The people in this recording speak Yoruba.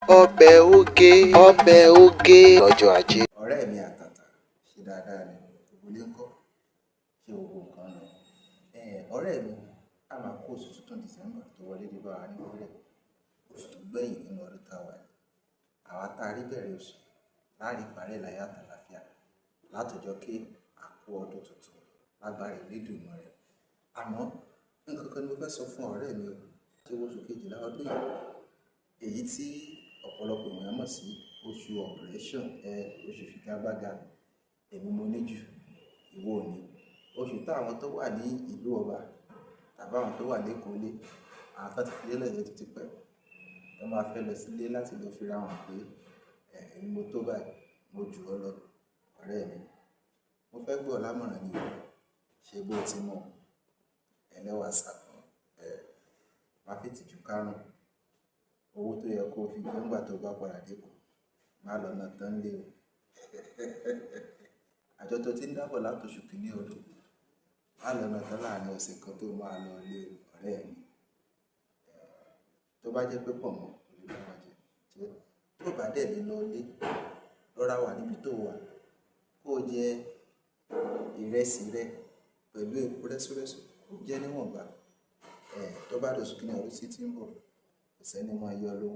Ọbẹ̀ oge, ọbẹ̀ oge lọ́jọ́ ajé. Ọ̀rẹ́ mi àtàtà, ṣe dáadáa ni? Gbogbo ilé ńkọ́? Ṣé gbogbo nǹkan lọ? Ọ̀rẹ́ mi, a máa kó oṣù tuntun December tó wọlé dé bá wa ní wẹ́rẹ́. Oṣù tó gbẹ̀yìn nínú ọdún tá wà yìí. Àwa tá rí bẹ̀rẹ̀ oṣù, láàrí ìparí ẹ̀ láyọ̀ àtàlàáfíà. Látọjọ́ kí a kó ọdún tuntun lágbára Elédùmarè. Àmọ́, nǹkan kan ni mo fẹ́ sọ fún ọ̀rẹ́ mi o. Ṣé oṣù kejìlá ọdún yìí, èyí tí ọ̀pọ̀lọpọ̀ ènìyàn mọ̀ sí oṣù operation, oṣù figagbága, èmi mo ní jù, ìwọ ò ní. Oṣù tí àwọn tó wà ní ìlú ọba tàbí àwọn tó wà lÉkòó lé, àwọn tó ti fi lélẹ̀ ọjọ́ tó ti pẹ́, tó máa fẹ́ lọ sílé láti lọ fi ra wọn pé, èmi mo tó báyìí, mo jù ọ́ lọ, ọ̀rẹ́ mi. Mo fẹ́ gbọ́ lámọ̀ràn ni o. Ṣé bó ti mọ̀? Ẹlẹ́wà sàpọ̀n, má fi ìtìjú kárùn. Owó tó yẹ kó fi jẹun nígbà tó bá padà dé Èkó, má lọ ná tán lé o. Àjọ tó ti ń dábọ̀ láti oṣù kìíní ọdún, má lọ ná tán láàrín ọ̀sẹ̀ kan tó máa lọ lé o, ọ̀rẹ́ mi. Tó bá jẹ́ pé pọ̀nmọ́, o lè bá wa jẹ. Tó bá dẹ̀ lé lọ lé, rọra wà níbi tó wà, kó jẹ ìrẹsì rẹ pẹ̀lú epo rẹ́súrẹ́sú, kó jẹ níwọ̀nba. Tó bá di oṣù kìíní ọdún tí ń bọ̀, kò sẹ́ni máa yọ lówó.